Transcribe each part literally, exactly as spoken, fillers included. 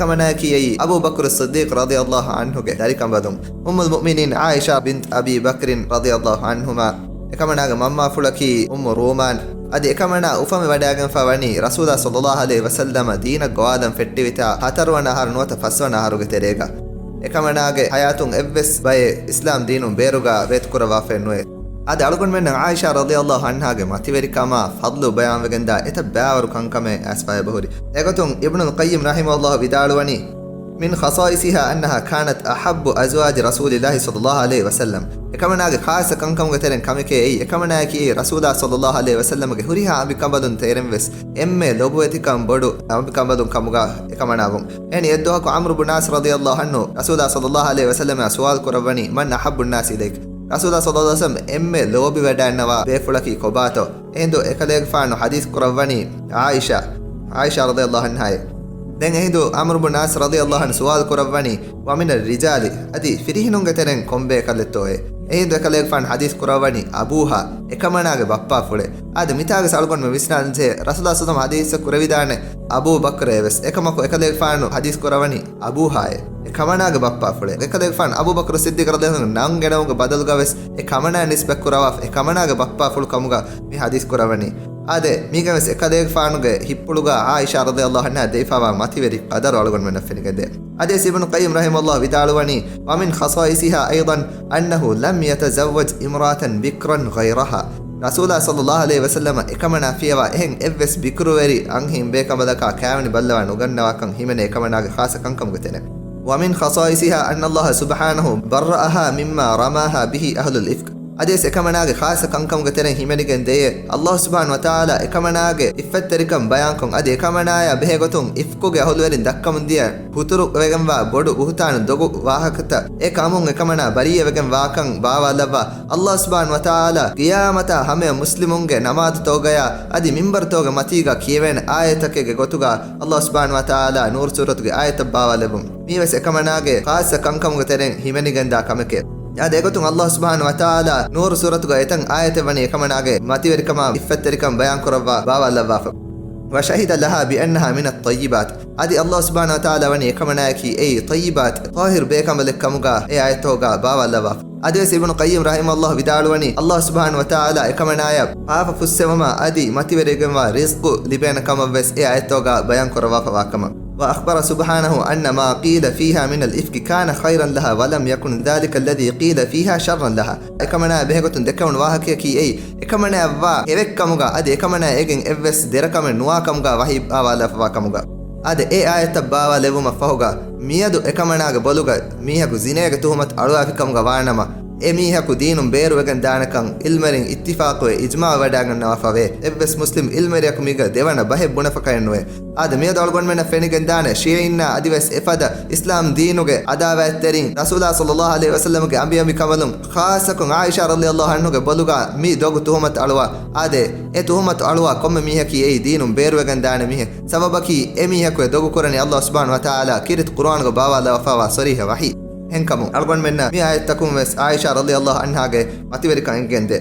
އެކަމަނާއަކީ އެއީ އަބޫ ބަކުރު ޞިއްދީޤް ރަޟިޔަﷲ ޢަންހުގެ ދަރިކަނބަލުން. އުއްމުލް މުއުމިނީން ޢާއިޝާ ބިންތް އަބީ ބަކްރިން ރަޟިޔަﷲ ޢަންހުމާ، އެކަމަނާގެ މަންމާފުޅަކީ އުއްމު ރޫމާން. އަދި އެކަމަނާ އުފަންވެވަޑައިގެންފާ ވަނީ ރަސޫލާ ޞައްލަﷲ ޢަލައިހި ވަސައްލަމަ ދީނަށް ގޮވާލަން ފެއްޓިވިތާ ހަތަރުވަނަ އަހަރު ނުވަތަ ފަސްވަނަ އަހަރުގެ ތެރޭގަ. އެކަމަނާގެ ޙަޔާތުން އެއްވެސް ބައެއް އިސްލާމް ދީނުން ބޭރުގަ ވޭތުކުރައްވާފައެއް ނުވޭ. އާދެ، އަޅުގަނޑުމެންނަށް ޢާއިޝާ ރަޟިޔަﷲ ޢަންހާގެ މަތިވެރިކަމާ ފަޟްލު ބަޔާންވެގެންދާ އެތައް ބައިވަރު ކަންކަމެއް އައިސްފަ އެބަހުރި. އެގޮތުން އިބްނުލް ޤައްޔިމް ރަޙިމަހުﷲ ވިދާޅުވަނީ، من خصائصها أنها كانت أحب أزواج رسول الله صلى الله عليه وسلم. އެކަމަނާގެ ޚާއްޞަ ކަންކަމުގެ ތެރެއިން ކަމެކޭ އެއީ، އެކަމަނާއަކީ ރަސޫލާ ޞައްލަﷲ ޢަލައިހި ވަސައްލަމަގެ ހުރިހާ އަނބިކަނބަލުން ތެރެއިން ވެސް އެންމެ ލޯބިވެތިކަން ބޮޑު އަނބިކަނބަލުން ކަމުގަ އެކަމަނާ ވުން. އެހެނީ އެއްދުވަހަކު ޢަމްރު ބުން ޢާޞް ރަޟިޔަﷲ ޢަންހު ރަސޫލާ ޞައްލަﷲ ޢަލައިހި ވަސައްލަމައާ ސުވާލު ކުރައްވަނީ، من أحب الناس إليك؟ ރަސޫލާ ޞައްލަﷲ ޢަލައިހި ވަސައްލަމަ އެންމެ ލޯބިވެޑައިންނަވާ ބޭފުޅަކީ ކޮބާތޯ؟ އެހިނދު އެކަލޭގެފާނު ޙަދީޘް ކުރައްވަނީ ޢާއިޝާ، ޢާއިޝާ ރަޟިޔަﷲ ޢަންހާއޭ. ދެން އެހިނދު ޢަމްރު ބުން ޢާޞް ރަޟިޔަﷲ ޢަންހު ސުވާލު ކުރައްވަނީ، ومن الرجال، އަދި ފިރިހެނުންގެ ތެރެއިން ކޮންބޭކަލެއްތޯއޭ؟ އެހިނދު އެކަލޭގެފާނު ޙަދީޘް ކުރައްވަނީ، أبوها، އެކަމަނާގެ ބައްޕާފުޅޭ. އާދެ، މިތާގަސް އަޅުގަނޑުމެން ވިސްނާލަންޖެހޭ، ރަސޫލާ ޞައްލަﷲ ޢަލައިހި ވަސައްލަމަ ޙަދީޘް ކުރެވިދާނެ އަބޫ ބަކްރޭ ވެސް. އެކަމަކު އެކަލޭގެފާނު ޙަދީޘް ކުރައްވަނީ، أبوهاއޭ. އެ ކަމަނާގެ ބައްޕާފުޅޭ. އެކަލޭގެފާނު އަބޫ ބަކްރު ޞިއްދީޤް ރަޟިޔަﷲ ޢަންހު ނަން ގެނައުމުގެ ބަދަލުގަ ވެސް އެ ކަމަނާ ނިސްބަތް ކުރައްވާފަ، އެ ކަމަނާގެ ބައްޕާފުޅު ކަމުގަ މި ޙަދީޘް ކުރައްވަނީ. އާދެ، މީގަ ވެސް އެކަލޭގެފާނުގެ ހިތްޕުޅުގަ ޢާއިޝާ ރަޟިޔަﷲ ޢަންހާ ދެވިފައިވާ މަތިވެރި ޤަދަރު އަޅުގަނޑުމެންނަށް ފެނިގެންދޭ. އަދިވެސް އިބްނު ޤައްޔިމް ރަޙިމަހުﷲ ވިދާޅުވަނީ، ومن خصائصها أيضا أنه لم يتزوج امرأة بكرا غيرها. ރަސޫލާ ޞައްލަﷲ ޢަލައިހި ވަސައްލަމަ އެކަމަނާ ފިޔަވާ އެހެން އެއްވެސް ބިކުރުވެރި އަންހެން ބޭކަނބަލަކާ ކާވެނި ބައްލަވާ ނުގަންނަވާކަން ހިމެނޭ އެކަމަނާގެ ޚާއްޞަ ކަންކަމުގެ ތެރެއިން. ومن خصائصها أن الله سبحانه برأها مما رماها به أهل الإفك. އަދިވެސް އެކަމަނާގެ ޚާއްޞަ ކަންކަމުގެ ތެރެއިން ހިމެނިގެން ދެޔޭ، ﷲ ސުބްޙާނަހޫ ވަތަޢާލާ އެކަމަނާގެ އިއްފަތްތެރިކަން ބަޔާންކޮށް، އަދި އެކަމަނާޔާ ބެހޭގޮތުން އިފްކުގެ އަހުލުވެރިން ދައްކަމުންދިޔަ ހުތުރުވެގެންވާ ބޮޑު ބުހުތާނު ދޮގު ވާހަކަތައް، އެ ކަމުން އެކަމަނާ ބަރީއަވެގެން ވާކަން ބާވާލައްވާ، ﷲ ސުބްޙާނަހޫ ވަތަޢާލާ ޤިޔާމަތާ ހަމަޔަށް މުސްލިމުންގެ ނަމާދުތަކުގަޔާ އަދި މިންބަރުތަކުގެ މަތީގަ ކިޔެވޭނެ އާޔަތްތަކެއްގެ ގޮތުގަ ﷲ ސުބްޙާނަހޫ ވަތަޢާލާ ނޫރު ސޫރަތުގެ އާޔަތްތައް ބާވާލެއްވުން. މީވެސް އެކަމަނާގެ ޚާއްޞަ ކަންކަމުގެ ތެރެއިން ހިމެނިގެންދާ ކަމެކޭ. އާދެ، އެގޮތުން ﷲ ސުބްޙާނަހޫ ވަތަޢާލާ ނޫރު ސޫރަތުގަ އެތައް އާޔަތެއް ވަނީ އެކަމަނާގެ މަތިވެރިކަމާ އިއްފަތްތެރިކަން ބަޔާންކުރައްވާ ބާވާލައްވާފަ. وشهد لها بأنها من الطيبات. އަދި ﷲ ސުބްޙާނަހޫ ވަތަޢާލާ ވަނީ އެކަމަނާއަކީ އެއީ ޠައްޔިބާތް، ޠާހިރު ބޭކަނބަލެއް ކަމުގަ އެ އާޔަތްތަކުގަ ބާވާލައްވާފަ. އަދިވެސް އިބްނު ޤައްޔިމް ރަޙިމަހުﷲ ވިދާޅުވަނީ، ﷲ ސުބްޙާނަހޫ ވަތަޢާލާ އެކަމަނާޔަށް ޕާފަ ފުއްސެވުމާ އަދި މަތިވެރިވެގެންވާ ރިޒްޤު ލިބޭނެ ކަމަށް ވެސް އެ އާޔަތްތަކުގަ ބަޔާން ކުރައްވާފަ ވާ ކަމަށް. وأخبر سبحانه أن ما قيل فيها من الإفك كان خيرا لها ولم يكن ذلك الذي قيل فيها شرا لها. އެކަމަނާ ބެހޭގޮތުން ދެއްކެވުނު ވާހަކަޔަކީ އެއީ، އެކަމަނާއަށްވާ އެވެއްކަމުގަ އަދި އެކަމަނާ އޭގެން އެއްވެސް ދެރަކަމެއް ނުވާކަމުގަ ވަޙީ ބާވާލާފަވާ ކަމުގަ. އާދެ، އެ އާޔަތްތައް ބާވާލެއްވުމަށް ފަހުގަ މިއަދު އެކަމަނާގެ ބޮލުގަ މީހަކު ޒިނޭގެ ތުހުމަތު އަޅުވާފިކަމުގަ ވާނަމަ، އެ މީހަކު ދީނުން ބޭރުވެގެން ދާނެކަން ޢިލްމުވެރިން އިއްތިފާޤުވެ އިޖްމާޢުވެވަޑައިގަންނަވާފަވޭ. އެއްވެސް މުސްލިމް ޢިލްމުވެރިޔަކު މީގަ ދެވަނަ ބަހެއް ބުނެފަކައެއް ނުވޭ. އާދެ، މިއަދު އަޅުގަނޑުމެންނަށް ފެނިގެންދާނެ ޝިޔަޢީންނާ އަދިވެސް އެފަދަ އިސްލާމް ދީނުގެ ޢަދާވާތްތެރިން ރަސޫލާ ޞައްލަﷲ ޢަލައިހި ވަސައްލަމަގެ އަނބިއަނބިކަނބަލުން ޚާއްޞަކޮށް ޢާއިޝާ ރަޟިޔަﷲ ޢަންހުގެ ބޮލުގަ މި ދޮގު ތުހުމަތު އަޅުވާ. އާދެ، އެ ތުހުމަތު އަޅުވާ ކޮންމެ މީހަކީ އެއީ ދީނުން ބޭރުވެގެން ދާނެ މީހެއް. ސަބަބަކީ އެ މީހަކު އެ ދޮގު ކުރަނީ ﷲ ސުބްޙާނަހޫ ވަތަޢާލާ ކީރިތި ޤުރުއާނުގަ ބާވާލައްވާފަވާ ޞަރީޙަ ވަޙީ. އެހެންކަމުން އަޅުގަނޑުމެންނަށް މި އާޔަތްތަކުން ވެސް ޢާއިޝާ ރަޟިޔަﷲ ޢަންހާގެ މަތިވެރިކަން އެނގެންދޭ.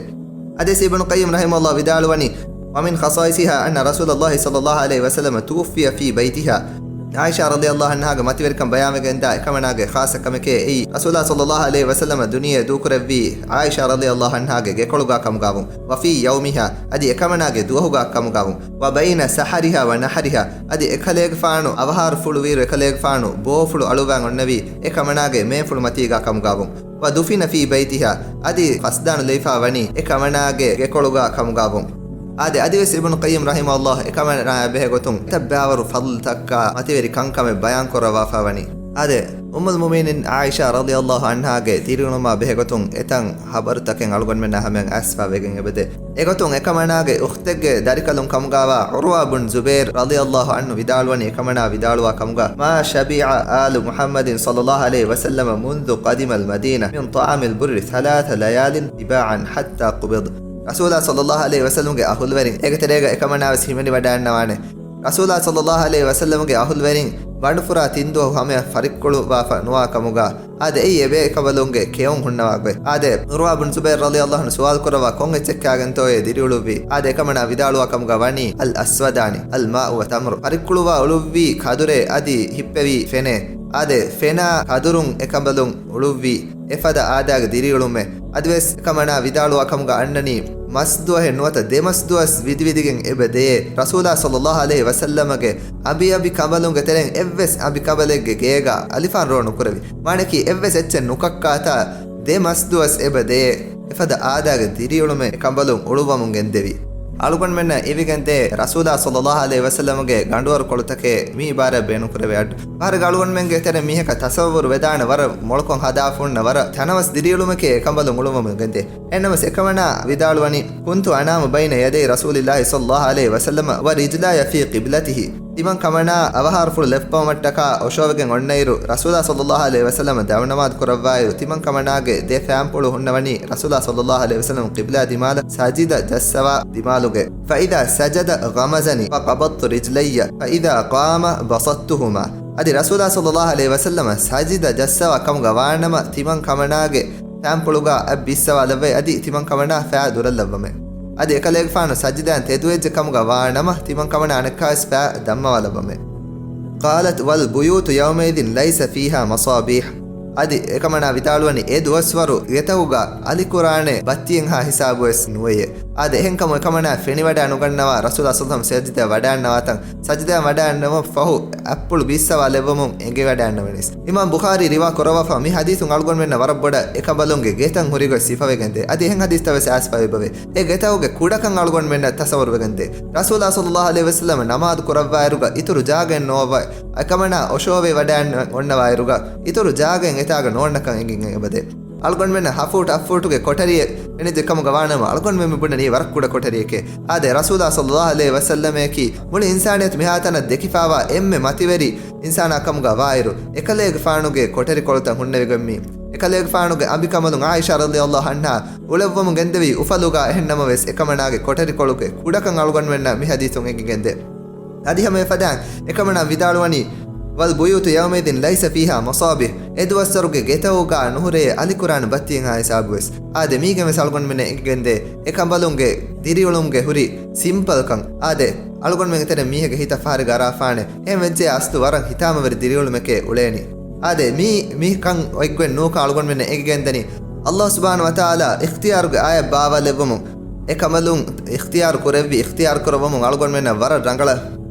އަދިވެސް އިބްނު ޤައްޔިމް ރަޙިމަހުﷲ ވިދާޅުވަނީ، ومن خصائصها أن رسول الله صلى الله عليه وسلم توفي في بيتها. ޢާއިޝާ ރަޟިޔަﷲ ޢަންހާގެ މަތިވެރިކަން ބަޔާންވެގެންދާ އެކަމަނާގެ ޚާއްޞަ ކަމެކޭ އެއީ، ރަސޫލާ ޞައްލަﷲ ޢަލައިހި ވަސައްލަމަ ދުނިޔެ ދޫކުރެއްވީ ޢާއިޝާ ރަޟިޔަﷲ ޢަންހާގެ ގެކޮޅުގާ ކަމުގާވުން، وفي يومها، އަދި އެކަމަނާގެ ދުވަހުގާ ކަމުގާވުން، وبين سحرها ونحرها، އަދި އެކަލޭގެފާނު އަވަހާރަފުޅުވިއިރު އެކަލޭގެފާނު ބޯފުޅު އަޅުވާން އޮންނެވީ އެކަމަނާގެ މޭފުޅު މަތީގާ ކަމުގާވުން. ودفن في بيتها، އަދި ފަސްދާނުލައިފާ ވަނީ އެ ކަމަނާގެ ގެކޮޅުގާ ކަމުގާވުން. އާދެ، އަދިވެސް އިބްނު ޤައްޔިމް ރަޙިމަހުﷲ އެކަމަނާއާ ބެހޭގޮތުން އެތައް ބައިވަރު ފަޟްލުތަކާ މަތިވެރި ކަންކަމެއް ބަޔާން ކުރައްވާފާ ވަނީ. އާދެ، އުއްމުލް މުއުމިނީން ޢާއިޝާ ރަޟިޔަﷲ ޢަންހާގެ ދިރިއުޅުމާ ބެހޭގޮތުން އެތައް ޚަބަރުތަކެއް އަޅުގަނޑުމެންނާ ހަމަޔަށް އައިސްފާ ވެގެން އެބަދޭ. އެގޮތުން އެކަމަނާގެ އުޚްތެއްގެ ދަރިކަލުން ކަމުގާވާ ޢުރުވާ ބުން ޒުބޭރު ރަޟިޔަﷲ ޢަންހު ވިދާޅުވަނީ އެކަމަނާ ވިދާޅުވާ ކަމުގާ، ما شبع آل محمد صلى الله عليه وسلم منذ قدم المدينة من طعام البر ثلاث ليال تباعا حتى قبض. ރަސޫލާ ޞައްލަﷲ ޢަލައިހި ވަސައްލަމްގެ އަހުލުވެރިން އޭގެ ތެރޭގަ އެކަމަނާވެސް ހިމެނިވަޑައިންނަވާނެ. ރަސޫލާ ޞައްލަﷲ ޢަލައިހި ވަސައްލަމްގެ އަހުލުވެރިން ބަނޑުފުރާ ތިން ދުވަހު ހަމަޔަށް ފަރިއްކުޅުވާފަ ނުވާ ކަމުގަ، އާދެ، އެއީ އެބޭކަނބަލުންގެ ކެއުން ހުންނަވާ ގޮތް. އާދެ، ޢުރްވާ ބުން ޒުބައިރު ރަޟިޔަﷲ ޢަންހު ސުވާލު ކުރައްވާ ކޮން އެއްޗެއްކާގެންތޯއޭ ދިރިއުޅުއްވީ؟ އާދެ، އެކަމަނާ ވިދާޅުވާ ކަމުގަ ވަނީ، އަލް އަސްވަދާނި، އަލް މާއު ވަ ތަމްރު. ފަރިއްކުޅުވާ އުޅުއްވީ ކަދުރޭ އަދި ހިއްޕެވީ ފެނޭ. އާދެ، ފެނާ ކަދުރުން އެކަނބަލުން އުޅުއްވީ އެފަދަ އާދާގެ ދިރިއުޅުމެއް. އަދިވެސް އެކަމަނާ ވިދާޅުވާ ކަމުގަ އަންނަނީ، މަސްދުވަހެއް ނުވަތަ ދެމަސްދުވަސް ވިދިވިދިގެން އެބަ ދެޔޭ. ރަސޫލާ ޞައްލަﷲ ޢަލައިހި ވަސައްލަމަގެ އަނބިއަނބި ކަނބަލުންގެ ތެރެއިން އެއްވެސް އަނބި ކަނބަލެއްގެ ގޭގަ އަލިފާން ރޯ ނުކުރެވި. މާނައަކީ އެއްވެސް އެއްޗެއް ނުކައްކާތާ ދެ މަސްދުވަސް އެބަ ދެޔޭ. އެފަދަ އާދާގެ ދިރިއުޅުމެއް އެކަނބަލުން އުޅުއްވަމުން ގެންދެވި. އަޅުގަނޑުމެންނަށް އިވިގެންދޭ ރަސޫލާ ޞައްލަﷲ ޢަލައިހި ވަސައްލަމަގެ ގަނޑުވަރުކޮޅުތަކެއް މި އިބާރާތް ބޭނުންކުރެވޭ އަޑު. ފަހަރަކަށް އަޅުގަނޑުމެންގެ ތެރެ މީހަކަށް ތަޞައްވުރު ވެދާނެ ވަރަށް މޮޅުކޮށް ހަދާފަ ހުންނަ ވަރަށް ތަނަވަސް ދިރިއުޅުމެކޭ އެކަނބަލުން އުޅުއްވަމުން ގެންދޭ. އެހެންނަމަވެސް އެކަމަނާ ވިދާޅުވަނީ، كنت أنام بين يدي رسول الله صلى الله عليه وسلم ورجلاي في قبلته. ތިމަން ކަމަނާ އަވަހާރަފުޅު ލެފް ބައުމަށްޓަކާ އޮށޯވެގެން އޮންނައިރު، ރަސޫލާ ޞައްލަﷲ ޢަލައިހި ވަސައްލަމަ ދަމުނަމާދު ކުރައްވާއިރު، ތިމަން ކަމަނާގެ ދެ ފައިންޕުޅު ހުންނަވަނީ ރަސޫލާ ޞައްލަﷲ ޢަލައިހި ވަސައްލަމަ ޤިބްލާ ދިމާލަށް ސަޖިދަ ޖައްސަވާ ދިމާލުގައި. فإذا سجد غمزني فقبضت رجلي فإذا قام بسطتهما. އަދި ރަސޫލާ ޞައްލަﷲ ޢަލައިހި ވަސައްލަމަ ސަޖިދަ ޖައްސަވާ ކަމުގަ ވާނަމަ، ތިމަން ކަމަނާގެ ފައިންޕުޅުގަ އަތް ބިއްސަވާލައްވައި އަދި ތިމަން ކަމަނާ ފައި ދުރަށްލައްވަމޭ. އަދި އެކަލޭގެފާނު ސަޖިދައިން ތެދުވެއްޖެ ކަމުގަ ވާނަމަ، ތިމަން ކަމަނާ އަނެއްކާވެސް ފައި ދަންމަވާލައްވަމޭ. قالت والبيوت يومئذ ليس فيها مصابيح. އަދި އެކަމަނާ ވިދާޅުވަނީ، އެ ދުވަސްވަރު ގެތަކުގަ އަލިކުރާނެ ބައްތިއެއްހާ ހިސާބުވެސް ނުވެޔޭ. އާދެ، އެހެންކަމުން އެކަމަނާ ފެނިވަޑައިނުގަންނަވާ ރަސޫލާ ޞައްލަﷲ ޢަލައިހި ވަސައްލަމަ ސަޖިދައަށް ވަޑައިންނަވާތަން، ސަޖިދައަށް ވަޑައިންނެވުމަށް ފަހު އަތްޕުޅު ބިއްސަވާލެއްވަމުން އެނގިވަޑައިންނެވުނީސް. އިމާމް ބުޚާރީ ރިވާ ކުރައްވާފަ މި ޙަދީޘުން އަޅުގަނޑުމެންނަށް ވަރަށް ބޮޑަށް އެކަނބަލުންގެ ގެތައް ހުރިގޮތް ސިފަވެގެންދޭ. އަދި އެހެން ޙަދީޘްތައް ވެސް އައިސްފަވޭ އެބަވޭ. އެ ގެތަކުގެ ކުޑަކަން އަޅުގަނޑުމެންނަށް ތަޞައްވުރުވެގެންދޭ. ރަސޫލާ ޞައްލަﷲ ޢަލައިހި ވަސައްލަމަ ނަމާދު ކުރައްވާއިރުގަ އިތުރު ޖާގައެއް ނޯވައި، އެކަމަނާ އޮށޯވެ ވަޑައިން އޮންނަވާއިރުގަ އިތުރު ޖާގައެއް އެތާގަ ނޯންނަކަން އެނގިގެން އެބަދޭ. އަޅުގަނޑުމެންނަށް ހަ ފޫޓް އަށް ފޫޓުގެ ކޮޓަރިއެއް ފެނިއްޖެ ކަމުގަ ވާނަމަ، އަޅުގަނޑުމެން މި ބުނަނީ ވަރަށް ކުޑަ ކޮޓަރިއެކޭ. އާދެ، ރަސޫލާ ޞައްލަﷲ ޢަލައިހި ވަސައްލަމައަކީ މުޅި އިންސާނިއްޔަތު މިހާތަނަށް ދެކިފާވާ އެންމެ މަތިވެރި އިންސާނާ ކަމުގަ ވާއިރު، އެކަލޭގެފާނުގެ ކޮޓަރިކޮޅުތައް ހުންނެވިގެން މީ، އެކަލޭގެފާނުގެ އަނބިކަނބަލުން ޢާއިޝާ ރަޟިޔަﷲ ޢަންހާ އުޅެއްވަމުން ގެންދެވި އުފަލުގަ އެހެން ނަމަވެސް، އެކަމަނާގެ ކޮޓަރިކޮޅުގެ ކުޑަކަން އަޅުގަނޑުމެންނަށް މި ޙަދީޘުން އެނގިގެންދޭ. އަދި ހަމަ އެފަދައިން އެކަމަނާ ވިދާޅުވަނީ، والبيوت يومئذ ليس فيها مصابيح. އެ ދުވަސްވަރުގެ ގެތަކުގަ ނުހުރޭ އަލިކުރާނެ ބައްތިއެއްހާ ހިސާބުވެސް. އާދެ، މީގެންވެސް އަޅުގަނޑުމެންނަށް އެނގިގެންދޭ، އެކަނބަލުންގެ ދިރިއުޅުމުގެ ހުރި ސިމްޕަލްކަން. އާދެ، އަޅުގަނޑުމެންގެ ތެރެ މީހެއްގެ ހިތަށް ފަހަރެއްގަ އަރާފާނެ. އެހެން ވެއްޖެ އަސްލު ވަރަށް ހިތާމަވެރި ދިރިއުޅުމެކޭ އުޅޭނީ. އާދެ، މީ، މިކަން އޮތްގޮތް ނޫކަން އަޅުގަނޑުމެންނަށް އެނގިގެންދަނީ. ﷲ ސުބްޙާނަހޫ ވަތަޢާލާ އިޚްތިޔާރުގެ އާޔަތް ބާވާލެއްވުމުން، އެ ކަނބަލުން އިޚްތިޔާރު ކުރެއްވި، އިޚްތިޔާރު ކުރައްވަމުން އަޅުގަނޑުމެންނަށް ވަރަށް ރަނގަޅަށް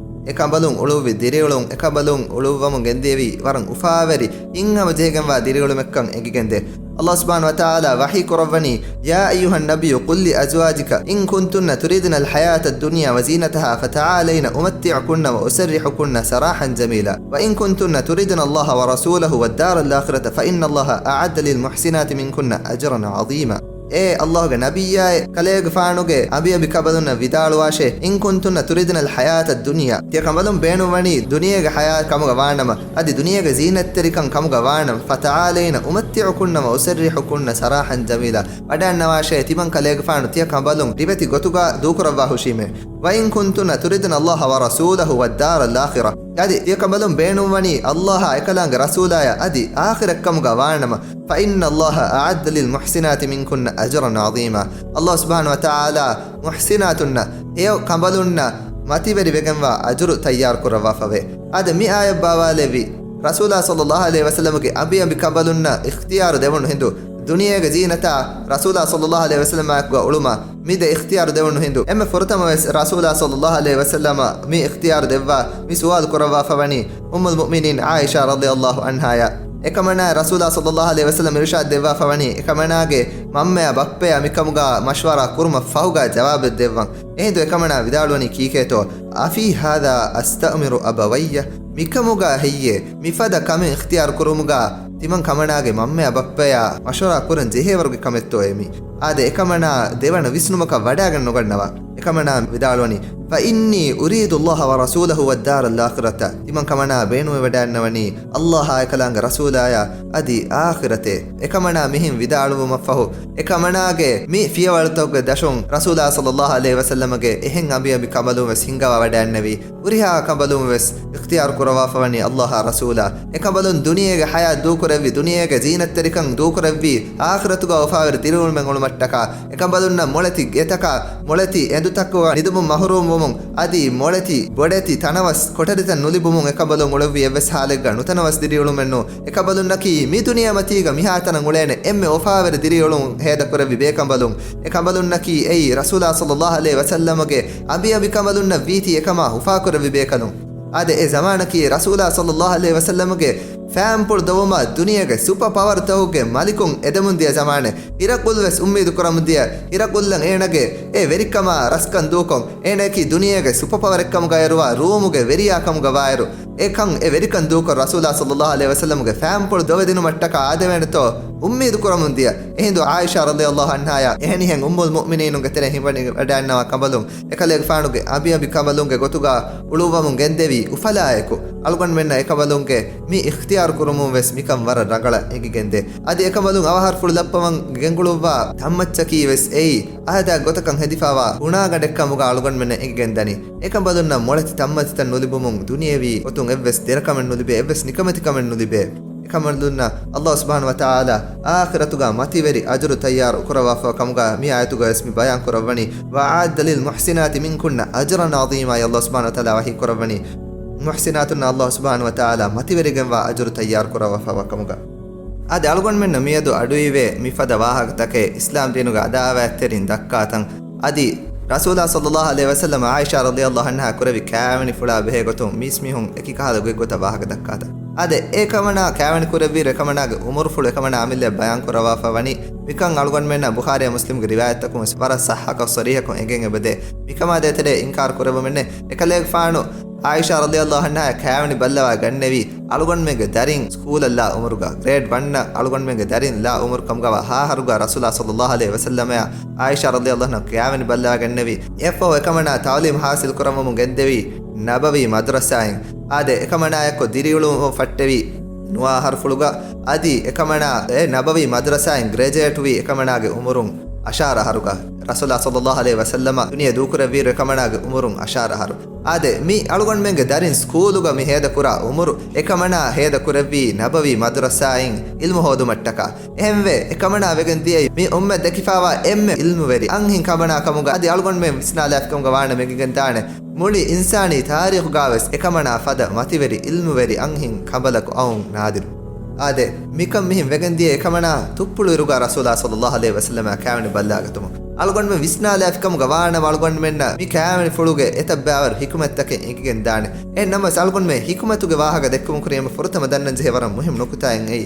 އެ ކަނބަލުން އުޅުއްވި ދިރިއުޅުން، އެ ކަނބަލުން އުޅުއްވަމުން ގެންދިޔައީ ވަރަށް އުފާވެރި ހިތްހަމަޖެހިގެންވާ ދިރިއުޅުމެއްކަން އެނގިގެންދޭ. ﷲ ސުބްޙާނަހޫ ވަތަޢާލާ ވަޙީ ކުރައްވަނީ، يا أيها النبي قل لأزواجك إن كنتن تردن الحياة الدنيا وزينتها فتعالين أمتعكن وأسرحكن سراحا جميلا وإن كنتن تردن الله ورسوله والدار الآخرة فإن الله أعد للمحسنات منكن أجرا عظيما. އޭ ﷲގެ ނަބިއްޔާއޭ، ކަލޭގެފާނުގެ އަނބިއަނބި ކަނބަލުންނަށް ވިދާޅުވާށޭ، إن كنتن تردن الحياة الدنيا، ތިޔަ ކަނބަލުން ބޭނުންވަނީ ދުނިޔޭގެ ޙަޔާތް ކަމުގަ ވާނަމަ، އަދި ދުނިޔޭގެ ޒީނަތްތެރިކަން ކަމުގަ ވާނަމަ، فتعالين أمتعكن وأسرحكن سراحا جميلا، ވަޑައިންނަވާށޭ، ތިމަން ކަލޭގެފާނު ތިޔަ ކަނބަލުން ރިވެތި ގޮތުގަ ދޫކުރައްވާ ހުށީމޭ. وإن كنتن تردن الله ورسوله والدار الآخرة، އަދި ތިޔަ ކަނބަލުން ބޭނުންވަނީ ﷲއާ އެކަލާނގެ ރަސޫލާޔާ އަދި އާޚިރަތް ކަމުގަ ވާނަމަ، فإن الله أعد للمحسنات منكن أجرا عظيما. ﷲ ސުބްޙާނަހޫ ވަތަޢާލާ މުޙްސިނާތުންނަށް، ހެޔޮ ކަނބަލުންނަށް މަތިވެރިވެގެންވާ އަޖުރު ތައްޔާރު ކުރައްވާފަވޭ. އާދެ، މި އާޔަތް ބާވާލެއްވީ، ރަސޫލާ ޞައްލަﷲ ޢަލައިހި ވަސައްލަމަގެ އަނބިއަނބި ކަނބަލުންނަށް އިޚްތިޔާރު ދެވުނު ހިނދު، ދުނިޔޭގެ ޒީނަތާ ރަސޫލާ ޞައްލަﷲ ޢަލައިހި ވަސައްލަމާއެކުގަ އުޅުމަށް މި ދެ އިޚްތިޔާރު ދެވުނު ހިނދު، އެންމެ ފުރަތަމަވެސް ރަސޫލާ ޞައްލަﷲ ޢަލައިހި ވަސައްލަމަށް މި އިޚްތިޔާރު ދެއްވާ، މި ސުވާލު ކުރައްވާފަވަނީ އުއްމުލް މުއުމިނީން ޢާއިޝާ ރަޟިޔަﷲ ޢަންހާޔާ. އެކަމަނާ ރަސޫލާ ޞައްލަﷲ ޢަލައިހި ވަސައްލަމަ އިރުޝާދު ދެއްވާފަވަނީ، އެކަމަނާގެ މަންމަޔާ ބައްޕަޔާ މިކަމުގަ މަޝްވަރާ ކުރުމަށް ފަހުގަ ޖަވާބެއް ދެއްވަން. އެހިނދު އެކަމަނާ ވިދާޅުވަނީ ކީކޭތޯ؟ أفي هذا أستأمر أبوي؟ މިކަމުގަ ހެއްޔޭ؟ މިފަދަ ކަމެއް އިޚްތިޔާރު ކުރުމުގަ ތިމަން ކަމަނާގެ މަންމަޔާ ބައްޕަޔާ މަޝްވަރާ ކުރަން ޖެހޭވަރުގެ ކަމެއްތޯއޭ މީ؟ އާދެ، އެކަމަނާ ދެވަނަ ވިސްނުމަކަށް ވަޑައިގަން ނުގަންނަވާ. އެކަމަނާ ވިދާޅުވަނީ، فإني أريد الله ورسوله والدار الآخرة. ތިމަން ކަމަނާ ބޭނުންވެވަޑައިންނަވަނީ ﷲ އާއި އެކަލާނގެ ރަސޫލާޔާ އަދި އާޚިރަތޭ. އެކަމަނާ މިހެން ވިދާޅުވުމަށްފަހު، އެކަމަނާގެ މި ފިޔަވަޅުތަކުގެ ދަށުން ރަސޫލާ ޞައްލައްލާހު ޢަލައިހި ވަސައްލަމަގެ އެހެން އަނބިއަނބި ކަނބަލުން ވެސް ހިންގަވާ ވަޑައިންނެވި. ހުރިހާ ކަނބަލުން ވެސް އިޚްތިޔާރު ކުރައްވާފަވަނީ ﷲ އާ ރަސޫލާ. އެކަނބަލުން ދުނިޔޭގެ ޙަޔާތް ދޫކުރެއްވި، ދުނިޔޭގެ ޒީނަތްތެރިކަން ދޫކުރެއްވި، އާޚިރަތުގަ އުފާވެރި ދިރިއުޅުމެއް އުޅުމަށްޓަކާ، އެކަނބަލުންނަށް މޮޅެތި ގެތަކާ، މޮޅެތި އެނދުތަކުގަ ނިދުމުން މަޙްރޫމްވުމުން، އަދި މޮޅެތި ބޮޑެތި ތަނަވަސް ކޮޓަރިތައް ނުލިބުމުން އެކަނބަލުން އުޅެއްވި އެއްވެސް ޙާލެއްގަ ނުތަނަވަސް ދިރިއުޅުމެއްނު. އެކަނބަލުންނަކީ މި ދުނިޔެމަތީގަ މިހާތަނަށް އުޅޭނެ އެންމެ އުފާވެރި ދިރިއުޅުން ހޭދަކުރެއްވި ބޭކަނބަލުން. އެކަނބަލުންނަކީ އެއީ ރަސޫލާ ޞައްލައްލާހު ޢަލައިހި ވަސައްލަމަގެ އަނބިއަނބިކަނބަލުންނަށް ވީތީ އެކަމާ އުފާކުރެއްވި ބޭކަލުން. އާދެ، އެ ޒަމާނަކީ ރަސޫލާ ޞައްލައްލާހު ޢަލައިހި ވަސައްލަމަގެ ފައިންޕުޅު ދޮވުމަށް ދުނިޔޭގެ ސުޕަ ޕަވަރުތަކުގެ މަލިކުން އެދެމުންދިޔަ ޒަމާނެއް. ހިރަޤުލް ވެސް އުއްމީދު ކުރަމުންދިޔަ، ހިރަޤުލްއަށް އޭނަގެ އެ ވެރިކަމާ ރަސްކަން ދޫކޮށް، އޭނައަކީ ދުނިޔޭގެ ސުޕަ ޕަވަރެއްކަމުގައި އެރުވާ ރޫމުގެ ވެރިޔާ ކަމުގަވާއިރު، އެކަން އެ ވެރިކަން ދޫކޮށް ރަސޫލާ ޞައްލައްލާހު ޢަލައިހި ވަސައްލަމުގެ ފައިންޕުޅު ދޮވެދިނުމަށްޓަކާ އާދެވޭނެތޯ އުއްމީދު ކުރަމުންދިޔަ. އެހިނދު ޢާއިޝާ ރަޟިޔައްލާހު ޢަންހާޔާ އެހެނިހެން އުއްމުލް މުއުމިނީނުންގެ ތެރެއިން ހިމަނިވަޑައިންނަވާ ކަނބަލުން އެކަލޭގެފާނުގެ އަނބިއަނބި ކަނބަލުންގެ ގޮތުގަ އުޅުއްވަމުން ގެންދެވީ އުފަލާއެކު، އަޅުގަނޑުމެންނަށް އެކަނބަލުންގެ މި އިޚްތިޔާރު ކުރުމުން ވެސް މިކަން ވަރަށް ރަނގަޅަށް އެނގިގެންދޭ. އަދި އެކަނބަލުން އަވަހަށްފުޅު ލައްޕަވަން ގެންގުޅުއްވާ ތަންމައްޗަކީ ވެސް އެއީ އާދައިގެ ގޮތަކަށް ހެދިފާވާ ހުނާގަނޑެއްކަމުގަ އަޅުގަނޑުމެންނަށް އެނގިގެންދަނީ. އެކަނބަލުންނަށް މޮޅެތި ތަންމަތިތައް ނުލިބުމުން ދުނިޔެވީ ގޮތުން އެއްވެސް ދެރަކަމެއް ނުލިބޭ، އެއްވެސް ނިކަމެތިކަމެއް ނުލިބޭ. އެކަނބަލުންނަށް ﷲ ސުބްޙާނަހޫ ވަތަޢާލާ އާޚިރަތުގަ މަތިވެރި އަޖުރު ތައްޔާރު ކުރައްވާފަ ކަމުގަ މި އާޔަތުގަ ވެސް މި ބަޔާން ކުރައްވަނީ، وأعد للمحسنات منكن أجرا عظيما. ﷲ ސުބްޙާނަހޫ ވަތަޢާލާ ވަޙީ ކުރައްވަނީ، މުޙްސިނާތުންނަށް ﷲ ސުބްޙާނަހޫ ވަތަޢާލާ މަތިވެރިގެންވާ އަޖުރު ތައްޔާރު ކުރައްވާފަ ކަމުގަ. އާދެ، އަޅުގަނޑުމެންނަށް މިއަދު އަޑުއިވޭ މިފަދަ ވާހަކަތަކެއް އިސްލާމް ދީނުގެ އަދާވާތްތެރިން ދައްކާތަން. އަދި ރަސޫލާ ޞައްލައްލާހު ޢަލައިހި ވަސައްލަމަ ޢާއިޝާ ރަޟިޔައްލާހު ޢަންހާ ކުރެއްވި ކާވެނިފުޅާ ބެހޭގޮތުން މީސްމީހުން އެކި ކަހަލަ ގޮތްގޮތަށް ވާހަކަ ދައްކާތަން. އާދެ، އެކަމަނާ ކާވެނި ކުރެއްވިއިރު އެކަމަނާގެ އުމުރުފުޅު އެކަމަނާ އަމިއްލައަށް ބަޔާން ކުރައްވާފަ ވަނީ. މިކަން އަޅުގަނޑުމެންނަށް ބުޚާރީ މުސްލިމްގެ ރިވާޔަތްތަކުން ވެސް ވަރަށް ޞައްޙަކޮށް ޞަރީޙަކޮށް އެނގެން އެބަދޭ. މިކަމާ ދޭތެރޭ އިންކާރު ކުރެއްވުމެއްނެއް. އެކަލޭގެފާނު ޢާއިޝާ ރަޟިޔައްލާހު ޢަންހާ ކާވެނި ބައްލަވާ ގަންނެވީ، އަޅުގަނޑުމެންގެ ދަރިން ސްކޫލަށް ލާ އުމުރުގަ، ގްރޭޑް ވަންއަށް އަޅުގަނޑުމެންގެ ދަރިން ލާ އުމުރު ކަމުގަވާ ހާހަރުގަ ރަސޫލާ ޞައްލައްލާހު ޢަލައިހި ވަސައްލަމައާ ޢާއިޝާ ރަޟިޔައްލާހު ޢަންހާ ކާވެނި ބައްލަވާ ގަންނެވީ. އެއަށްފަހު އެކަމަނާ ތަޢުލީމް ޙާޞިލް ކުރަމުން ގެންދެވީ ނަބަވީ މަދްރަސާއިން. އާދެ، އެކަމަނާއެއްކޮށް ދިރިއުޅުން ފައްޓެވީ ނުވާ އަހަރުފުޅުގަ. އަދި އެކަމަނާ އެ ނަބަވީ މަދްރަސާއިން ގްރެޖުއޭޓްވީ އެކަމަނާގެ އުމުރުން އަށާރަ އަހަރުގަ. ރަސޫލާ ޞައްލައްލާހު ޢަލައިހި ވަސައްލަމަ ދުނިޔެ ދޫކުރެއްވިއިރު އެކަމަނާގެ އުމުރުން އަށާރަ އަހަރު. އާދެ، މި އަޅުގަނޑުމެންގެ ދަރިން ސްކޫލުގަ މި ހޭދަކުރާ އުމުރު އެކަމަނާ ހޭދަ ކުރެއްވީ ނަބަވީ މަދުރަސާއިން އިލްމު ހޯދުމަށްޓަކާ. އެހެންވެ، އެކަމަނާ ވެގެން ދިޔައީ މި އުއްމަތް ދެކިފާވާ އެންމެ އިލްމުވެރި އަންހެން ކަމަނާ ކަމުގަ. އަދި އަޅުގަނޑުމެން ވިސްނާލާފިކަމުގަ ވާނަމަ އެނގިގެންދާނެ، މުޅި އިންސާނީ ތާރީޚުގަވެސް އެކަމަނާ ފަދަ މަތިވެރި އިލްމުވެރި އަންހެން ކަނބަލަކު އައުން ނާދިރު. އާދެ، މިކަން މިހެން ވެގެންދިޔަ އެކަމަނާ ތުއްޕުޅު އިރުގަ ރަސޫލާ ޞައްލައްލާހު ޢަލައިހި ވަސައްލަމަ ކާވެނި ބައްލަވާގަތުމުން އަޅުގަނޑުމެން ވިސްނާލާފިކަމުގަ ވާނަމަ އަޅުގަނޑުމެންނަށް މި ކާވެނިފުޅުގެ އެތައް ބައިވަރު ޙިކުމަތްތަކެއް އެނގިގެންދާނެ. އެހެން ނަމަވެސް އަޅުގަނޑުމެން ޙިކުމަތުގެ ވާހަކަ ދެއްކުމުން ކުރިޔަމަ ފުރަތަމަ ދަންނަންޖެހޭ ވަރަށް މުހިއްމު ނުކުތާއެއް އެއީ.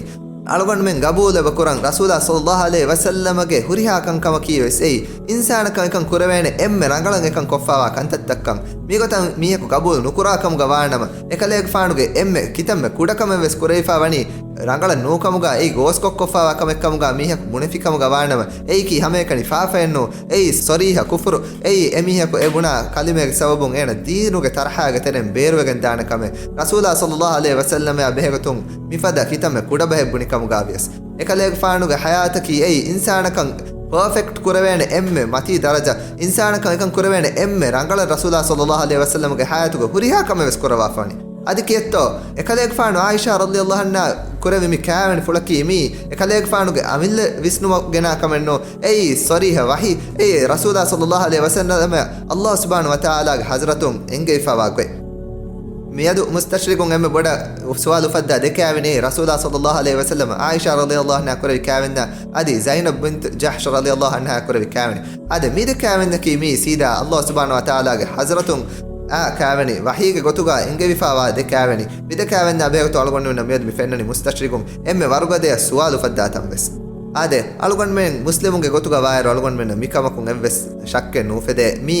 އަޅުގަނޑުމެން ގަބޫލެއް ކުރަން ރަސޫލާ ޞައްލައްލާހު ޢަލައިހި ވަސައްލަމަގެ ހުރިހާ ކަންކަމަކީ ވެސް އެއީ، އިންސާނަކަށް އެކަން ކުރެވޭނެ އެންމެ ރަނގަޅަށް އެކަން ކޮށްފާވާ ކަންތައްތައްކަން. މިގޮތަށް މީހަކު ގަބޫލު ނުކުރާ ކަމުގަ ވާނަމަ، އެކަލޭގެފާނުގެ އެންމެ ކިތަންމެ ކުޑަކަމެއް ވެސް ކުރެވިފާ ވަނީ ރަނގަޅަށް ނޫކަމުގަ، އެއީ ގޯސްކޮށްކޮށްފާވާ ކަމެއްކަމުގަ މީހަކު ބުނެފިކަމުގަ ވާނަމަ، އެއީކީ ހަމައެކަނި ފާފައެއްނޫ، އެއީ ޞަރީޙަ ކުފުރު، އެއީ އެމީހަކު އެ ބުނާ ކަލިމައެއްގެ ސަބަބުން އޭނަ ދީނުގެ ތަރަހާގެ ތެރެއިން ބޭރުވެގެން ދާނެ ކަމެއް. ރަސޫލާ ޞައްލައްލާހު ޢަލައިހި ވަސައްލަމާ ބެހޭގޮތުން މިފަދަ ކިތަންމެ ކުޑަބަހެއް ބުނިކަމުގަވިޔަސް، އެކަލޭގެފާނުގެ ޙަޔާތަކީ އެއީ އިންސާނަކަށް ޕާފެކްޓް ކުރެވޭނެ އެންމެ މަތީ ދަރަޖަ، އިންސާނަކަށް އެކަން ކުރެވޭނެ އެންމެ ރަނގަޅަށް ރަސޫލާ ޞައްލައްލާހު ޢަލައިހި ވަސައްލަމަގެ ޙަޔާތުގަ ހުރިހާ ކަމެއް ވެސް ކުރައްވާފަވަނީ. އަދި ކިއެއްތޯ، އެކަލޭގެފާނު ޢާއިޝާ ރަޟިޔައްލާހު ޢަންހާ ކުރެއްވި މި ކާވެނި ފުޅަކީ މީ އެކަލޭގެފާނުގެ އަމިއްލަ ވިސްނުމަށް ގެނާ ކަމެއްނޫ، އެއީ ޞަރީޙަ ވަޙީ، އެއީ ރަސޫލާ ޞައްލައްލާހު ޢަލައިހި ވަސައްލަމަށް ﷲ ސުބްޙާނަހު ވަތަޢާލާގެ ޙަޟްރަތުން އެންގެވިފާވާ ގޮތް. މިއަދު މުސްތަޝްރިޤުން އެންމެ ބޮޑަށް ސުވާލު އުފައްދާ ދެ ކާވެނި، ރަސޫލާ ޞައްލައްލާހު ޢަލައިހި ވަސައްލަމަ ޢާއިޝާ ރަޟިޔައްލާހު ޢަންހާ ކުރެއްވި ކާވެންޏާ އަދި ޒައިނަބް ބިންތު ޖަޙްޝް ރަޟިޔައްލާހު ޢަންހާ ކުރެއްވި ކާވެނި. އާދެ، މި ދެ ކާވެންޏަކީ މީ ސީދާ ﷲ ސުބްޙާނަހު ވަތަޢާލާގެ ޙަޟްރަތުން އާ ކާވެނި، ވަޙީގެ ގޮތުގަ އެންގެވިފާވާ ދެ ކާވެނި. މި ދެ ކާވެންޏާ ބެހޭގޮތުން އަޅުގަނޑުމެންނަށް މިއަދު މި ފެންނަނީ މުސްތަޝްރިޤުން އެންމެ ވަރުގަދަޔަށް ސުވާލު އުފައްދާ ތަން ވެސް. އާދެ، އަޅުގަނޑުމެން މުސްލިމުންގެ ގޮތުގަ ވާއިރު އަޅުގަނޑުމެންނަށް މިކަމަކުން އެއްވެސް ޝައްކެއް ނުއުފެދޭ. މީ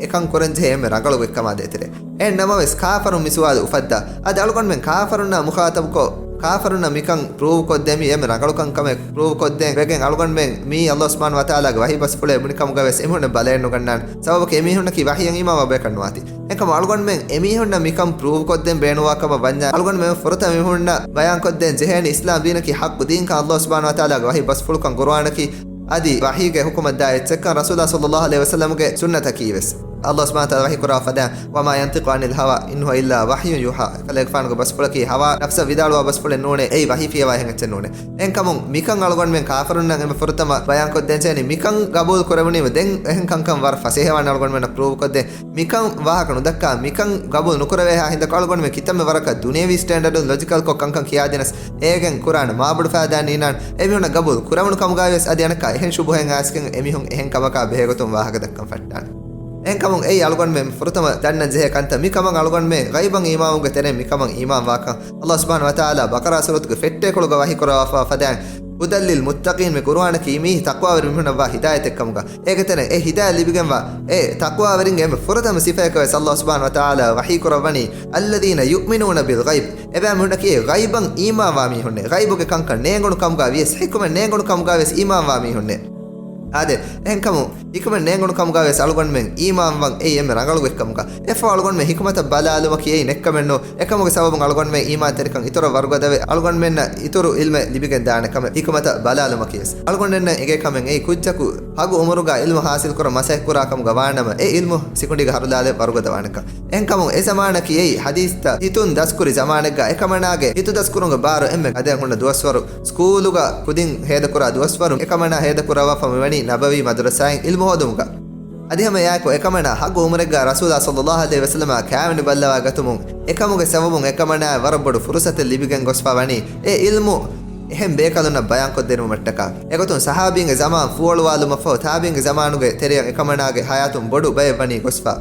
އެކަން ކުރަންޖެހޭ އެންމެ ރަނގަޅު ގޮތްކަމާ ދޭތެރޭ. އެހެން ނަމަވެސް ކާފަރުން މި ސުވާލު އުފައްދާ. އަދި އަޅުގަނޑުމެން ކާފަރުންނާ މުޚާޠަބުކޮށް، ކާފަރުންނަށް މިކަން ޕްރޫވް ކޮށްދޭ، މީ އެންމެ ރަނގަޅު ކަންކަމެއް ޕްރޫވް ކޮށްދޭ ވެގެން އަޅުގަނޑުމެން މީ ﷲ ސުބްޙާނަހޫ ވަތަޢާލާގެ ވަޙީ ބަސްފުޅޭ ބުނި ކަމުގަ ވެސް އެމީހުންނަށް ބަލައެއް ނުގަންނާނެ. ސަބަބަކީ އެމީހުންނަކީ ވަޙީއަށް އީމާންވާ ބޭކަލުން ނުވާތީ. އެކަމަ އަޅުގަނޑުމެން އެމީހުންނަށް މިކަން ޕްރޫވް ކޮށްދޭން ބޭނުންވާ ކަމަށް ވަންޏާ، އަޅުގަނޑުމެން ފުރަތަމަ މީހުންނަށް ބަޔާން ކޮށްދޭން ޖެހޭނީ އިސްލާމް ދީނަކީ ޙައްޤު ދީންކަން ﷲ ސުބްޙާނަހޫ ވަތަޢާލާގެ ވަޙީ ބަސްފުޅުކަން ޤުރުއާނަކީ އަދި ވަޙީގެ ޙުކުމަށްދާ އެއްޗެއްކަން ރަސޫލާ ޞައްލައްލާހު ޢަލައިހި ވަސައްލަމުގެ ސުންނަތަކީ ވެސް. ﷲ ސުބްޙާނަހޫ ވަތަޢާލާ ވަޙީ ކުރާ ފަދައިން، "وما ينطق عن الهوى إن هو إلا وحي يوحى." ކަލޭގެފާނުގެ ބަސްފުޅަކީ ހަވާ ނަފްސަށް ވިދާޅުވާ ބަސްފުޅެއް ނޫނޭ، އެއީ ވަޙީ ފިޔަވާ އެހެން އެއްޗެއް ނޫނޭ. އެހެންކަމުން މިކަން އަޅުގަނޑުމެން ކާފަރުންނަށް އެންމެ ފުރަތަމަ ބަޔާންކޮށްދޭން ޖެހެނީ، މިކަން ގަބޫލު ކުރެވުނީމަ ދެން އެހެން ކަންކަން ވަރަށް ފަސޭހަވާނެ އަޅުގަނޑުމެންނަށް ޕްރޫވް ކޮށްދޭން. މިކަން ވާހަކަ ނުދައްކާ، މިކަން ގަބޫލު ނުކުރެވޭހާ ހިނދަކު އަޅުގަނޑުމެން ކިތަންމެ ވަރަކަށް ދުނިޔެވީ ސްޓޭންޑަޑުން ލޮޖިކަލްކޮށް ކަންކަން ކިޔާދިނަސް، އޭގެން ކުރާނެ މާބޮޑު ފައިދާ ނީނާން. އެމީހުންނަށް ގަބޫލު ކުރެވުނު ކަމުގައި ވެސް އަދި އަނެއްކާ އެހެން ޝުބުހައެއް އައިސްގެން އެމީހުން އެހެން ކަމަކާ ބެހޭގޮތުން ވާހަކަ ދައްކަން ފައްޓާނެ. އެހެންކަމުން އެއީ އަޅުގަނޑުމެން ފުރަތަމަ ދަންނަން ޖެހޭ ކަންތައް. މިކަމަށް އަޅުގަނޑުމެން ޣައިބަށް އީމާންވުމުގެ ތެރެއިން މިކަމަށް އީމާންވާކަން ﷲ ސުބްޙާނަހޫ ވަތަޢާލާ ބަޤަރާ ސޫރަތުގެ ފެއްޓޭކޮޅުގަ ވަޙީ ކުރައްވާފަ ފަދައިން، "هدى للمتقين" މި ޤުރުއާނަކީ މީ ތަޤްވާވެރި މީހުނަށްވާ ހިދާޔަތެއްކަމުގަ. އޭގެ ތެރެއިން އެ ހިދާޔަތް ލިބިގެންވާ އެ ތަޤްވާވެރިންގެ އެންމެ ފުރަތަމަ ސިފައަކަށް ވެސް ﷲ ސުބްޙާނަހޫ ވަތަޢާލާ ވަޙީ ކުރައްވަނީ، "الذين يؤمنون بالغيب." އެބައިމީހުންނަކީ ޣައިބަށް އީމާންވާ މީހުންނޭ. ޣައިބުގެ ކަންކަން ނޭނގުނު ކަމުގަ ވިޔަސް ޙިކުމަތް ނޭނގުނު ކަމުގަ ވިޔަސް އީމާންވާ މީހުންނޭ. އާދެ، އެހެންކަމުން ޙިކުމަތް ނޭނގުނު ކަމުގަ ވެސް އަޅުގަނޑުމެން އީމާންވަން އެއީ އެންމެ ރަނގަޅު އެއްކަމުގަ. އެއަށްފަހު އަޅުގަނޑުމެން ޙިކުމަތަށް ބަލާލުމަކީ އެއީ ނެއްކަމެއްނޫ. އެކަމުގެ ސަބަބުން އަޅުގަނޑުމެން އީމާންތެރިކަން އިތުރަށް ވަރުގަދަވެ، އަޅުގަނޑުމެންނަށް އިތުރު ޢިލްމެއް ލިބިގެން ދާނެ ކަމެއް ޙިކުމަތަށް ބަލާލުމަކީ ވެސް. އަޅުގަނޑުމެންނަށް އެނގޭ ކަމެއް އެއީ ކުއްޖަކު ހަގު އުމުރުގަ ޢިލްމު ޙާޞިލްކުރަން މަސައްކަތްކުރާ ކަމުގަ ވާނަމަ، އެ ޢިލްމު ސިކުނޑީގަ ހަރުލާލެއް ވަރުގަދަވާނެކަން. އެހެންކަމުން އެ ޒަމާނަކީ އެއީ ޙަދީޘްތައް ހިތުން ދަސްކުރި ޒަމާނެއްގަ އެކަމަނާގެ ހިތުދަސްކުރުމުގެ ބާރު އެންމެ އަދެއް ހުންނަ ދުވަސްވަރު، ސްކޫލުގަ ކުދިން ހޭދަކުރާ ދުވަސްވަރު އެކަމަނާ ހޭދަކުރައްވާފަ މިވަނީ ނަބަވީ މަދުރަސާއިން ޢިލްމު ހޯދުމުގަ. އަދި ހަމަ އެއާއެކު އެކަމަނާ ހަގު އުމުރެއްގަ ރަސޫލާ ޞައްލައްލާހު ޢަލައިހި ވަސައްލަމާ ކާވެނި ބައްލަވާ ގަތުމުން އެކަމުގެ ސަބަބުން އެކަމަނާއަށް ވަރަށް ބޮޑު ފުރުޞަތެއް ލިބިގެން ގޮސްފަ ވަނީ އެ ޢިލްމު އެހެން ބޭކަލުންނަށް ބަޔާންކޮށްދިނުމަށްޓަކާ. އެގޮތުން ޞަޙާބީންގެ ޒަމާން ފޫއަޅުވާލުމަށްފަހު ތާބީންގެ ޒަމާނުގެ ތެރެއަށް އެކަމަނާގެ ޙަޔާތުން ބޮޑު ބައެއް ވަނީ ގޮސްފަ.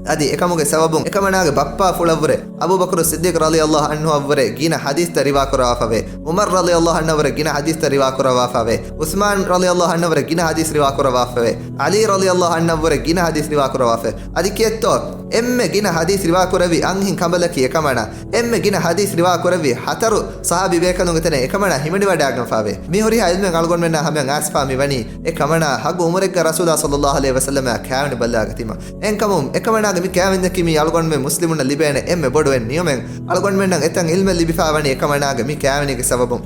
އަދި އެކަމުގެ ސަބަބުން އެކަމަނާގެ ބައްޕާފުޅަށްވުރެ އަބޫބަކުރު ޞިއްދީޤް ރަޟިޔައްލާހު ޢަންހުއަށްވުރެ ގިނަ ޙަދީޘްތައް ރިވާކުރައްވާފަވޭ. ޢުމަރު ރަޟިޔައްލާހު ޢަންހުއަށްވުރެ ގިނަ ޙަދީޘްތައް ރިވާކުރައްވާފަވޭ. ޢުސްމާނު ރަޟިޔައްލާހު ޢަންހުއަށްވުރެ ގިނަ ޙަދީޘް ރިވާކުރައްވާފަވޭ. ޢަލީ ރަޟިޔައްލާހު ޢަންހުއަށްވުރެ ގިނަ ޙަދީޘް ރިވާކުރައްވާފަވޭ. އަދި ކިއެއްތޯ؟ އެންމެ ގިނަ ޙަދީޘް ރިވާކުރެއްވި އަންހެން ކަނބަލަކީ އެކަމަނާ. އެންމެ ގިނަ ޙަދީޘް ރިވާކުރެއްވި ހަތަރު ޞަޙާބީ ބޭކަލުންގެ ތެރެއިން އެކަމަނާ ހިމެނިވަޑައިގެންފަވޭ. މި ހުރިހާ ޢިލްމެއް އަޅުގަނޑުމެންނާ ހަމަޔަށް އައިސްފާ މިވަނީ އެ ކަމަނާ ހަގު އުމުރެއްގަ ރަސޫލާ ޞައްލައްލާހު ޢަލައިހި ވަސައްލަމާ ކާވެނި ބައްލަވާގަތީމަ. އެހެންކަމުން އެކަމަނާގެ މި ކާވެންޏަކީ މީ އަޅުގަނޑުމެން މުސްލިމުންނަށް ލިބޭނެ އެންމެ ބޮޑު އެއް ނިޢުމަތް. އަޅުގަނޑުމެންނަށް އެތަން ޢިލްމެއް ލިބިފާ ވަނީ އެކަމަނާގެ މި ކާވެނީގެ ސަބަބުން.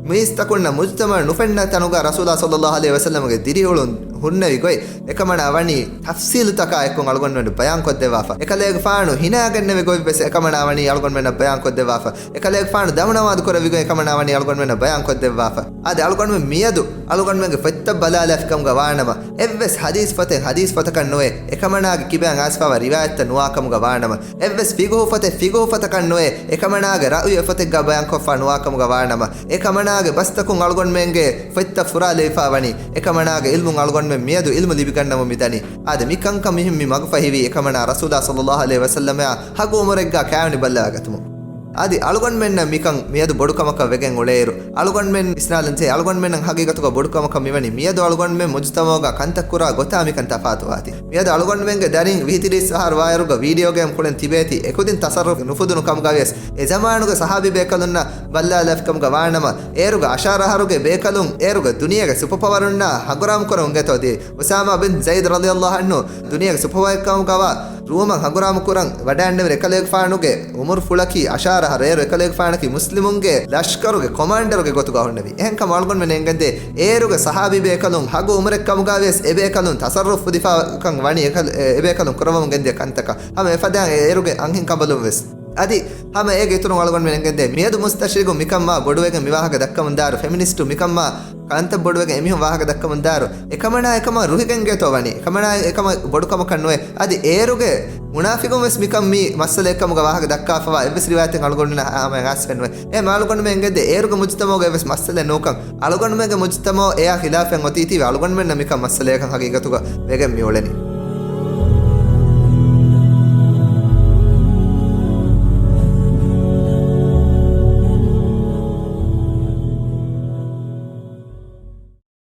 މީސްތަކުންނަށް މުޖުތަމަޢު ނުފެންނަ ތަނުގަ ރަސޫލާ ޞައްލައްލާހު ޢަލައިހި ވަސައްލަމުގެ ދިރިއުޅުން ހުންނެވި ގޮތް އެކަމަނާ ވަނީ ތަފްޞީލުތަކާ އެއްކޮށް އަޅުގަނޑުމެންނަށް ބަޔާންކޮށްދެއްވާފަ. އެކަލޭގެފާނު ހިނާގެންނެވި ގޮތްވެސް އެކަމަނާ ވަނީ އަޅުގަނޑުމެންނަށް ބަޔާންކޮށްދެއްވާފަ. އެކަލޭގެފާނު ދަމުނަވާދު ކުރެއްވި ގޮތް އެކަމަނާ ވަނީ އަޅުގަނޑުމެންނަށް ބަޔާންކޮށްދެއްވާފަ. އާދެ، އަޅުގަނޑުމެން މިއަދު އަޅުގަނޑުމެންގެ ފޮތްތައް ބަލާލާފިކަމުގަ ވާނަމަ، އެއްވެސް ޙަދީޘް ފޮތެއް ޙަދީޘް ފޮތަކަށް ނުވޭ، އެކަމަނާގެ ކިބައިން އައިސްފާވާ ރިވާޔަތްތައް ނުވާކަމުގަ ވާނަމަ، އެއްވެސް ފިޤުހު ފޮތެއް ފިޤުހު ފޮތަކަށް ނުވޭ، އެކަމަނާގެ ރައުޔު އެފޮތެއްގަ ބަޔާންކޮށްފާ ނުވާކަމުގަ ވާނަމަ، އެކަމަނާގެ ބަސްތަކުން އަޅުގަނޑުމެންގެ ފޮތްތައް ފުރާލެވިފާ ވަނީ، އެކަމަނާގެ ޢިލްމުން އަޅުގަނޑުމެން މިއަދު ޢިލްމު ލިބިގަންނަމުން މިދަނީ. އާދެ، މި ކަންކަން މިހެން މި މަގުފަހިވީ އެކަމަނާ ރަސޫލާ ޞައްލައްލާހު ޢަލައިހި ވަސައްލަމާ ހަގު އުމުރެއްގަ ކާވެނި ބައްލަވާގަތުމުން. އަދި އަޅުގަނޑުމެންނަށް މިކަން މިއަދު ބޮޑުކަމަކަށް ވެގެން އުޅޭއިރު، އަޅުގަނޑުމެން ވިސްނާލަންޖެހޭ، އަޅުގަނޑުމެންނަށް ހަގީގަތުގަ ބޮޑުކަމަކަށް މިވަނީ މިއަދު އަޅުގަނޑުމެން މުޖުތަމަޢުގަ ކަންތައް ކުރާ ގޮތާ މިކަން ތަފާތުވާތީ. މިއަދު އަޅުގަނޑުމެންގެ ދަރިން ވިހި ތިރީސް އަހަރު ވާއިރުގަ ވީޑިއޯ ގޭމް ކުޅެން ތިބޭތީ، އެކުދިން ތަޞައްރުފް ނުފުދުނު ކަމުގަ ވިޔަސް، އެ ޒަމާނުގެ ޞަޙާބީ ބޭކަލުންނަށް ބައްލާލާފިކަމުގަ ވާނަމަ، އޭރުގެ އަށާރަ އަހަރުގެ ބޭކަލުން އޭރުގެ ދުނިޔޭގެ ސުޕަރ ޕަވަރުންނާ ހަނގުރާމަ ކުރަން އުނގޭތޯ ދިޔައީ. އުސާމާ ބިން ޒައިދް ރަޟިޔައްލާހު ޢަންހު ދުނިޔޭގެ ސުޕަރ ޕަވަރ ކަމުގަވާ ރޫމަށް ހަނގުރާމަ ކުރަން ވަޑައިންނެވި އެކަލޭގެފާނުގެ އުމުރުފުޅަކީ އަށާރަ އަހަރު. އޭރު އެކަލޭގެފާނަކީ މުސްލިމުންގެ ލަޝްކަރުގެ ކޮމާންޑަރުގެ ގޮތުގަ ހުންނެވި. އެހެންކަމުން އަޅުގަނޑުމެން އެނގެންދޭ އޭރުގެ ޞަޙާބީ ބޭކަލުން ހަގު އުމުރެއްކަމުގަ ވިޔަސް އެބޭކަލުން ތަޞައްރުފް ފުދިފާކަން ވަނީ އެކަލް-، އެ-، އެބޭކަލުން ކުރައްވަމުން ގެންދިޔަ ކަންތަކަށް. ހަމަ އެފަދައިން އޭރުގެ އަންހެން ކަނބަލުން ވެސް. އަދި ހަމަ އޭގެ އިތުރުން އަޅުގަނޑުމެން އެނގެންދޭ މިއަދު މުސްތަޝްރިޤުން މިކަން މާ ބޮޑުވެގެން މިވާހަކަ ދައްކަމުންދާއިރު، ފެމިނިސްޓު މިކަން މާ ކަންތައް ބޮޑުވެގެން އެމީހުން ވާހަކަ ދައްކަމުންދާއިރު، އެކަމަނާ އެކަމަށް ރުހިގެން ގޭތޯ ވަނީ. އެކަމަނާ އެކަމަށް ބޮޑު ކަމަކަށް ނުވޭ. އަދި އޭރުގެ މުނާފިޤުން ވެސް މިކަން މީ މައްސަލައެއްކަމުގަ ވާހަކަ ދައްކާފަވާ އެއްވެސް ރިވާޔަތެއް އަޅުގަނޑުމެންނަށް ހަމަޔަށް އައިސްފައެއް ނުވޭ. އެހެން އަޅުގަނޑުމެން އެނގެންދޭ އޭރުގެ މުޖުތަމަޢުގަ އެއްވެސް މައްސަލައެއް ނޫންކަން. އަޅުގަނޑުމެންގެ މުޖުތަމަޢު އެއާ ޚިލާފެއް އޮތީތީވެ އަޅުގަނޑުމެންނަށް މިކަން މައްސަލައެއްކަން ހަގީގަތުގަ ވެގެން މިއުޅެނީ.